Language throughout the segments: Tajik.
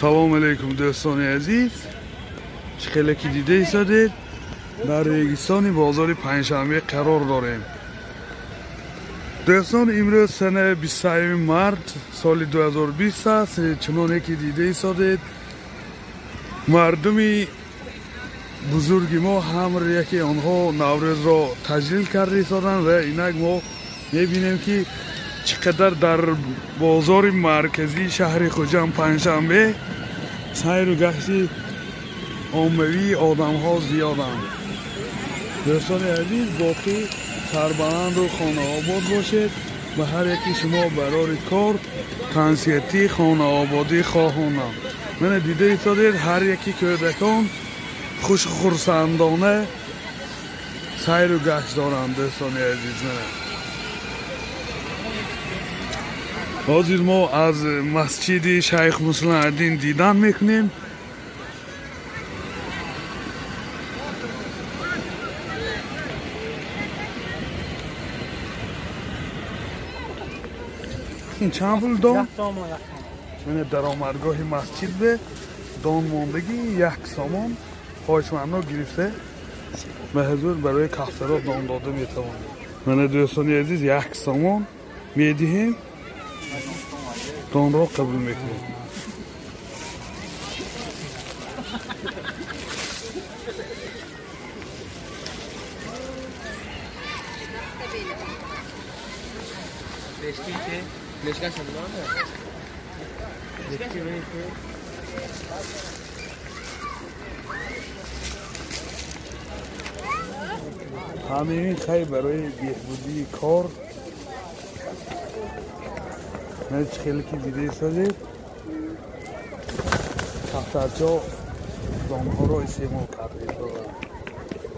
Салом алейкум дӯстони азиз. Чӣ хеле ки дида истодед, дар регистони бозори Панҷшанбе қарор дорем. Дӯстон, имрӯз санаи 23 март соли 2020 аст. Чуноне ки дида истодед, мардуми бузурги мо ҳамр яке онҳо Наврӯзро таҷлил карда истоданд ва инак мо мебинем ки чӣ қадар дар бозори марказии шаҳри Хуҷанд Панҷшанбе сайру гашти оммавии одамҳо зиёданд. Дӯстони азиз, боқӣ сарбаланду хонаобод бошед ва ҳар яки шумо барори кор тансиятӣ хонаободӣ хоҳонам. Мана дида истодед, ҳар яки кӯдакон хушхурсандона сайру гашт доранд. Дӯстони азиз, мана ҳозир мо аз масҷиди Шайх Муслимаддин дидан мекунем. Ин чанд пул дон? Мана даромадгоҳи масҷид бе дон мондагӣ 1 сомон хоҳишмандо гирифта ба ҳузур барои кафтаро дон дода метавонем. Мана дӯстони азиз, 1 сомон медиҳем, донро қабул мекунем. Ҳамин хай барои беҳбудии кор. Ман чӣ хеле ки дида истодед, кафтарчо донҳоро истеъмол карда истоданд.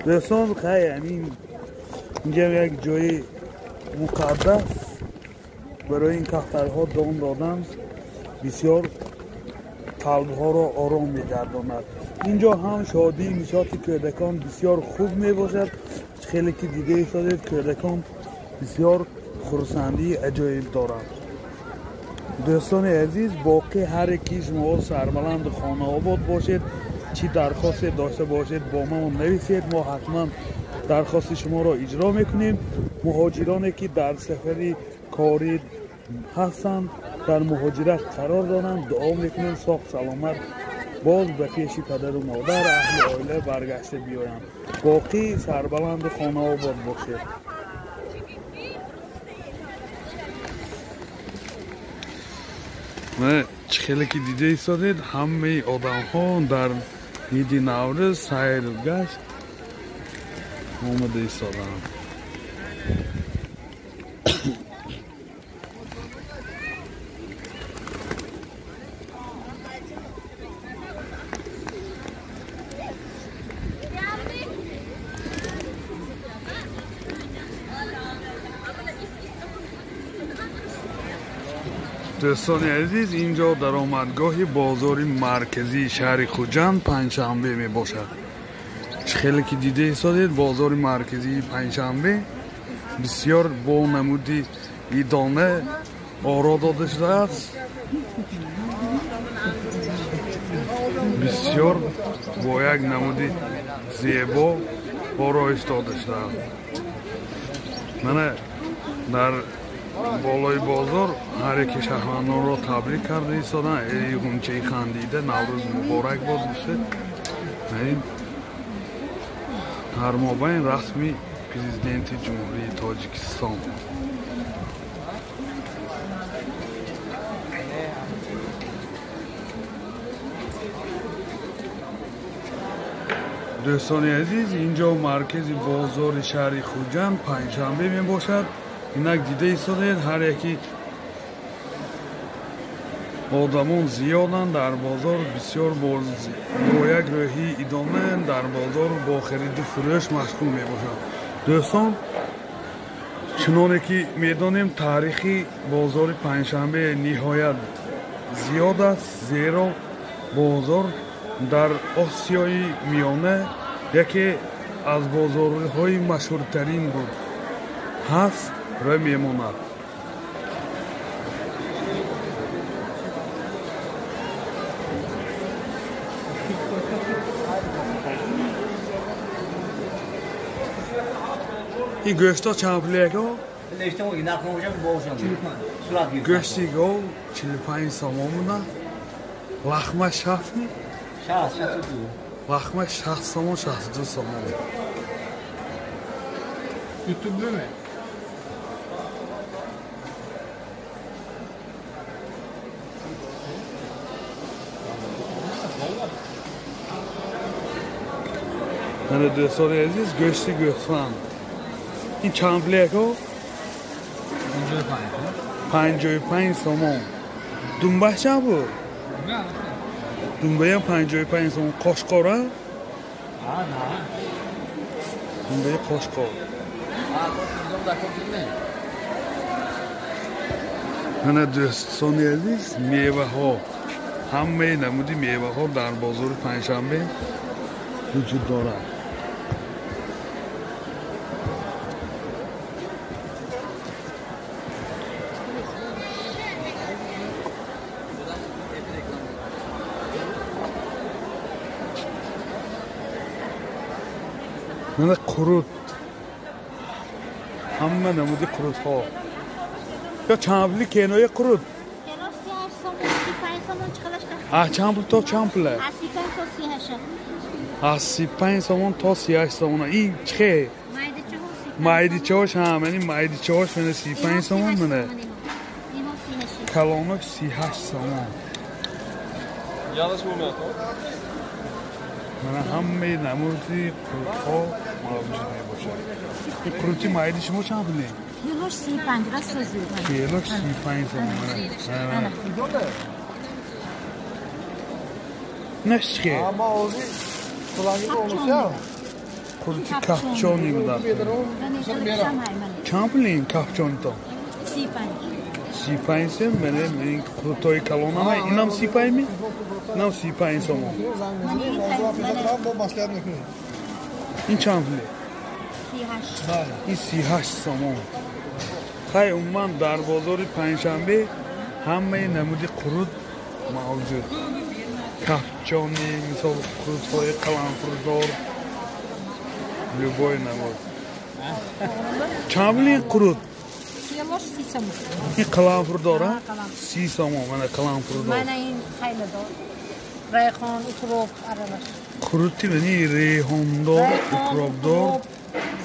Дӯстон, хай ҳамин инҷа як ҷои муқаддас барои ин кафтарҳо дон додан бисёр қалбҳоро ором мегардонад. Инҷо ҳам шодии нишоти кӯдакон бисёр хуб мебошад. Чӣ хеле ки дида истодед, кӯдакон бисёр хурсандии аҷоиб доранд. Дӯстони азиз, боқӣ ҳар яки шумо сарбаланду хонаобод бошед. Чӣ дархосте дошта бошед, бо мо нависед, мо ҳатман дархости шуморо иҷро мекунем. Муҳоҷироне ки дар сафари корӣ ҳастанд, дар муҳоҷират қарор доранд, дуо мекунем соғ саломат боз ба пеши падару модар, аҳли оила баргашта биёянд. Боқӣ сарбаланду хонаобод бошед. Чӣ хеле ки дида истодед, ҳамаи одамҳо дар иди Наврӯз сайру гашт омада истоданд. Дӯстони азиз, инҷо даромадгоҳи бозори марказии шаҳри Хуҷанд Панҷшанбе мебошад. Чӣ хеле ки дида истодед, бозори марказии Панҷшанбе бисёр бо намуди идона оро дода шудааст. Бисёр бо як намуди зебо ороиш дода шудааст. Мана дар болои бозор ҳар яки шаҳрвандонро табрик карда истоданд. Эй ғунчаи хандида, Наврӯз муборак бод гуфта. Ин дар мобайн расми президенти Ҷумҳурии Тоҷикистон. Дӯстони азиз, инҷо маркази бозори шаҳри Хуҷанд Панҷшанбе мебошад. Инак дида истодед, ҳар яки одамон зиёданд дар бозор, бисёр бо як рӯҳии идона дар бозор бо хариду фурӯш машғул мебошанд. Дӯстон, чуноне ки медонем, таърихи бозори Панҷшанбе ниҳоят зиёд аст, зеро бозор дар Осиёи Миёна яке аз бозорҳои машҳуртарин буд, ҳаст ва мемонад. Ин гӯштҳо чанд пул яко? Гӯшти гов 45 сомон буда. Лахма 60 ми? Лахма 60 сомон, 62 сомон. YouTube mi? Mana do'stlar aziz, go'shti go'sfand. Ин чанд пул яко? 55 сомон. Думба чанд пул? Думбаям 55 сомон. Қошқор, а? Думбаи қошқор. Мана дӯстони азиз, меваҳо. Ҳамаи намуди меваҳо дар бозори Панҷшанбе вуҷуд дорад. Мана қурут. Ҳама намуди қурутҳо. Ё чанд пули кенои қурут? Чанд пул то чанд пул? Аз 35 сомон то 38 сомон. Ин чӣ? Майдичаҳош ҳам, яъне майдичаҳош мана 35 сомон мана. Калонаш 38 сомон. Мана ҳамаи намуди қурутҳо мавҷуд мебошад. Ин қурути майди шумо чанд пул? Килош 35, раст созед. Килош 35 сомон. Мана. Наш чӣ? Қурути кафчони буда. Чанд пул ин кафчонитон? 35 сом. Мана ин қурутҳои калонама инам 35 ми? Инам 35 сомон. Ин чанд пул? Ин 38 сомон. Хай, умуман дар бозори Панҷшанбе ҳамаи намуди қурут мавҷуд. Кафчони, мисол қурутҳои қаламфурдор, любой намуд. Чанд пул ин қурут? Ин қаламфурдор, а? 30 сомон, мана қаламфурдор. Мана ин хайладор. Райхон, укроп аралаш. Қурути мани рейҳондор, укропдор.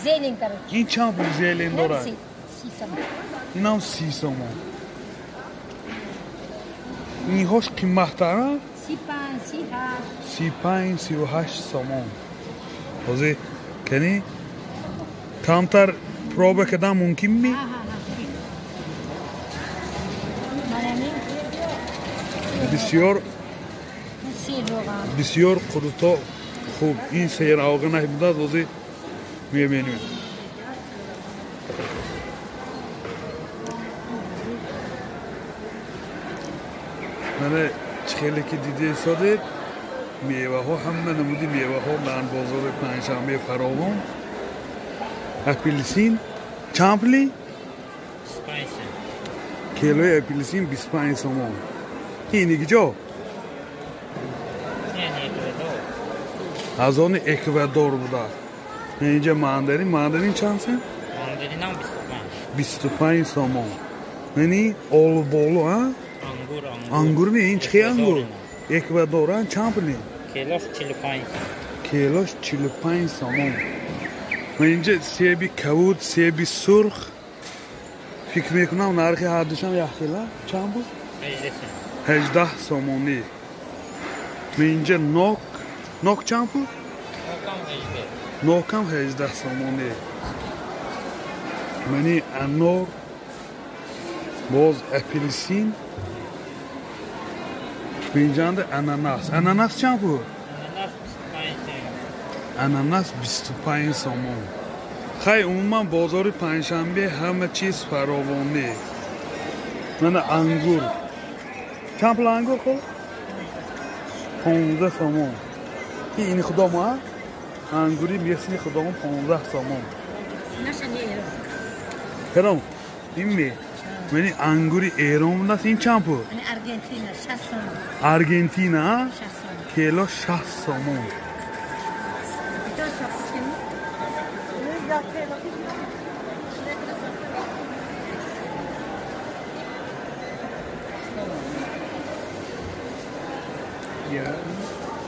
Зелень дорад. Ин чанд пул зелень дорад? 30 сомон. Инам 30 сомон. Инҳош қиматтар, а? 35, 38. 35, 38 сомон. Ҳозир кани камтар проба кардан мумкин ми? Бисёр бисёр қурутҳо хуб. Ин сероғинаш будааст, ҳозир мебинем. Мана хеле ки дида истодед, меваҳо, ҳама намуди меваҳо дар бозори Панҷшанбе фаровон. Апелсин чанд пули? Килои апелсин 25 сомон. Ин ҷо? Аз они Эквадор буда. Инҷа мандарин, мандарин чанд сом? Мандаринам 25 сомон. Яъне олуболу, а? Ангур, ангур. Ангур ми? Ин чӣ ангур? Эквадор, а? Чанд пул? Килош 45 сом. Килош 45 сомон. Инҷа себи кабуд, себи сурх. Фикр мекунам нархи ҳардушам якхела. Чанд буд? 18 сомонӣ. Инҷа нок, нок чанд пул? Нокам 18 сомонӣ. Мани анор, боз апелсин. Инҷанда ананас. Ананас чанд пул? Ананас 25 сомон. Хай, умуман бозори Панҷшанбе ҳама чиз фаровонӣ. Мана ангур. Чанд пул ангур хуб? 15 сомон. Ин худомо, а? Ангури местни худомо 15 сомон. Кадом? Ин ми? Мани ангури Эрон будааст. Ин чанд пул? Аргентина 60 сомон. Аргентина, а? Кило 60 сомон.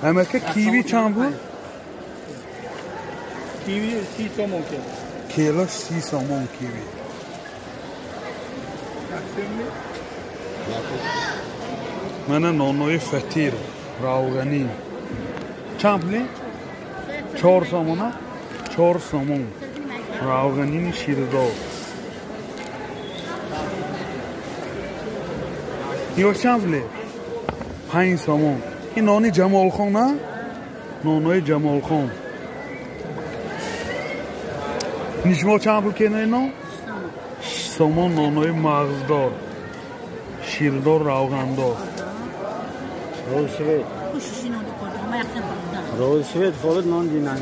Амака киви чанд буд? Киви 30 сомон кило. Килош 30 сомон киви. Мана нонои фатир равғанӣ. Чанд пули? 4 сомона? 4 сомон. Равғанини ширдор. Ё чанд пули? 5 сомон. Ин нони Ҷамолхон, на? Нонои Ҷамолхон. Нишмо чанд пул кена ино? 6 сомон нонои мағздор. Ширдор, равғандор. Рӯз свет холод нон динан.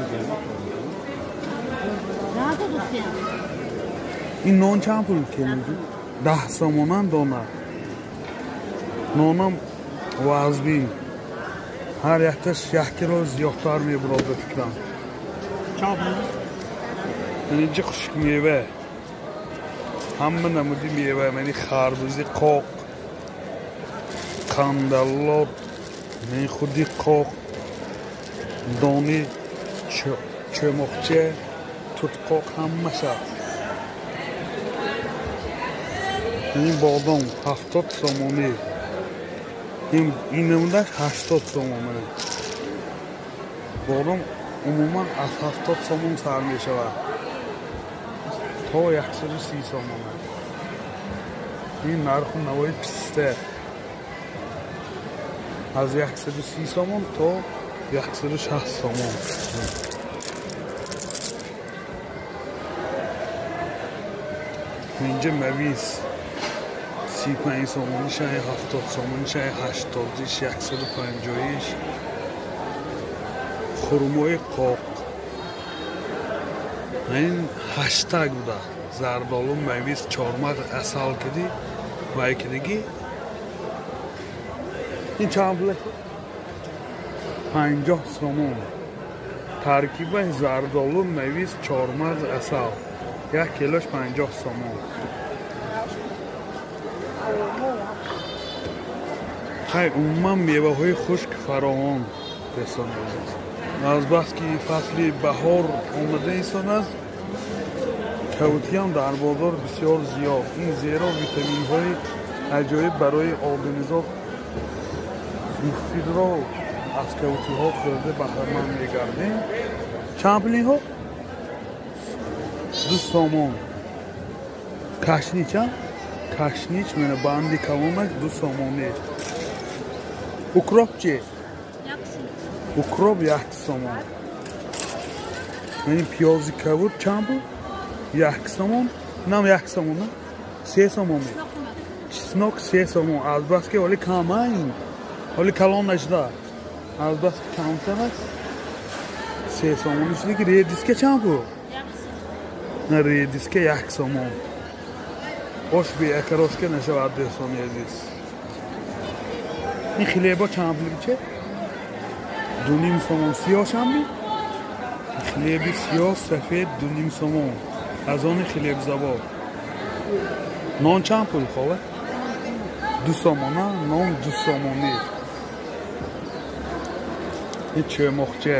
Ин нон чанд пул кена? 10 сомонан дона. Нонам вазбин. Ҳар якташ 1 кило зиёдтар мебурад ба фикрам. Чанд пул? Инҷа хушк мева. Ҳама намуди мева, яъне харбузи қоқ, қандалот, яъне худи қоқ, дони чӯмоқча, тутқоқ ҳамааш аст. Ин бодом 70 сомонӣ. Ин намудаш 80 сомон. Бодом умуман аз 70 сомон сар мешавад то 130 сомон. Ин нарху навои писта аз 130 сомон то 160 сомон. Инҷа мавиз 35 сомониш, 70 сомониш, 80-иш, 150-иш. Хурмои қоқ. Ин ҳаштаг буда. Зардолу, мавиз, чормағз, асал киди ва якидиги. Ин чанд пул? 50 сомон. Таркибаш зардолу, мавиз, чормағз, асал. 1 килош 50 сомон. Хай, умуман меваҳои хушк фаровон дӯстони азиз. Азбаски фасли баҳор омада инсон аст, кавутиам дар бозор бисёр зиёд. Ин зеро витаминҳои аҷоиб барои одамизод муфидро аз кавутиҳо хӯрда баҳраманд мегардем. Чанд пул инҳо? 2 сомон. Кашнича? Кашнич мена банди калонаш 2 сомонӣ. Укроп чи? Укроп 1 сомон. Мани пиёзи кавут чанд буд? 1 сомон. Инам 1 сомон, на? 3 сомон. Чеснок 3 сомон. Азбаски ҳоли кама ин. Ҳоли калон нашуда. Азбаски камтар аст. 3 сомон. Ишдиги редиска чанд буд? На, редиска 1 сомон. Ош беакарошка нашавад дӯстони азиз. Ин хлеба чанд пул че? 2.5 сомон. Сиёҳ ми? Хлеби сиёҳ, сафед 2.5 сомон. Аз они хлебзавод. Нон чанд пул хола? 2 сомона, нон 2 сомонӣ. Ин чӯмоқча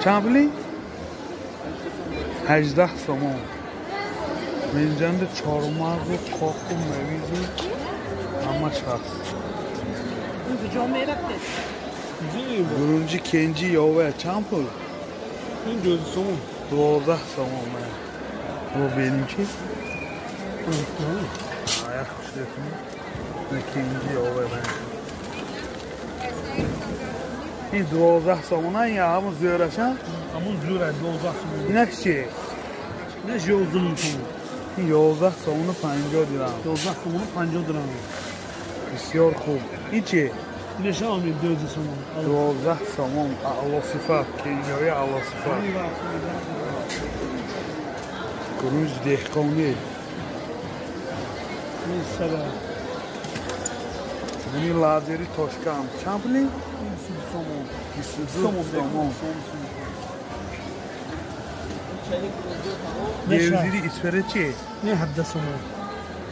чанд пули? 18 сомон. Инҷанда чормағзу, қоқу, мавизу ҳамаш ҳаст. Бурунҷи кенҷи ёва чанд пул? 12 сомон. Бо бинем чи? Аяқ хушлетми. Кенҷи ёва. Ин 12 сомона, ин ҳамон зӯраша? Ҳамон зӯра 12 сомон. Инак чи? Ина 11 сомон. Ин 11 сомону 50 дирам. 11 сомону 50 дирам. Бисёр хуб. Ин чи? Инашам 12 сомон. 12 сомон. Аъло сифат, кенҷои аъло сифат. Гурунҷ деҳқонӣ. Ин лазери Тошканд чанд пули? 22 сомон. 22 сомон. Невзири Исфара чи? Не, 17 сомон.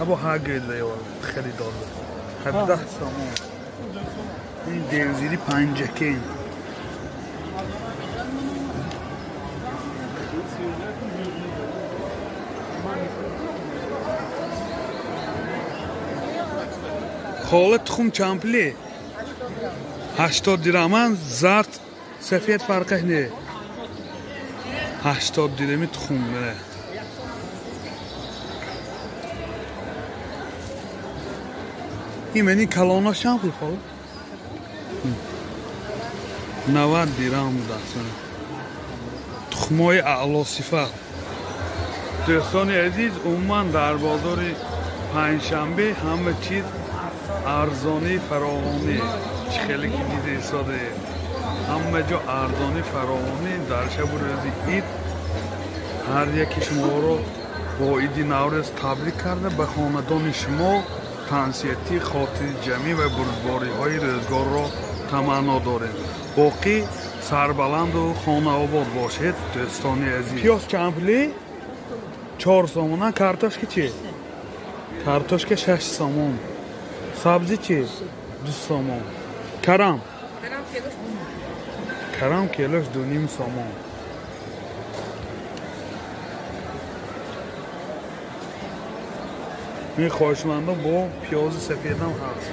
Або ҳа гӯйда ё харидор. 17 сомон. Ин девзири Панҷакент. Хола, тухм чанд пуле? 80 дирам. Зард, сафед фарқаш не. 80 дирами тухм. Имени калонаш чанд пул, хола? 90 дирам будааст. Тухмҳои аълосифат. Дӯстони азиз, умуман дар бозори Панҷшанбе ҳама чиз арзонӣ фаровонӣ. Чӣ хеле ки дида истодаед, ҳама ҷо арзонӣ фаровонӣ. Дар шабу рӯзи ид ҳар яки шуморо бо иди Наврӯз табрик карда, ба хонадони шумо тансиҳатӣ, хотири ҷамъӣ ва бурдбориҳои рӯзгорро таманно дорем. Боқӣ сарбаланду хонаобод бошед, дӯстони азиз. Пиёз чанд пулӣ? 4 сомона. Картошка чӣ? Картошка 6 сомон. Сабзӣ чӣ? 2 сомон. Карам? Карам килош 2.5 сомон. Ин хоҳишмандо бо пиёзи сафедам ҳаст.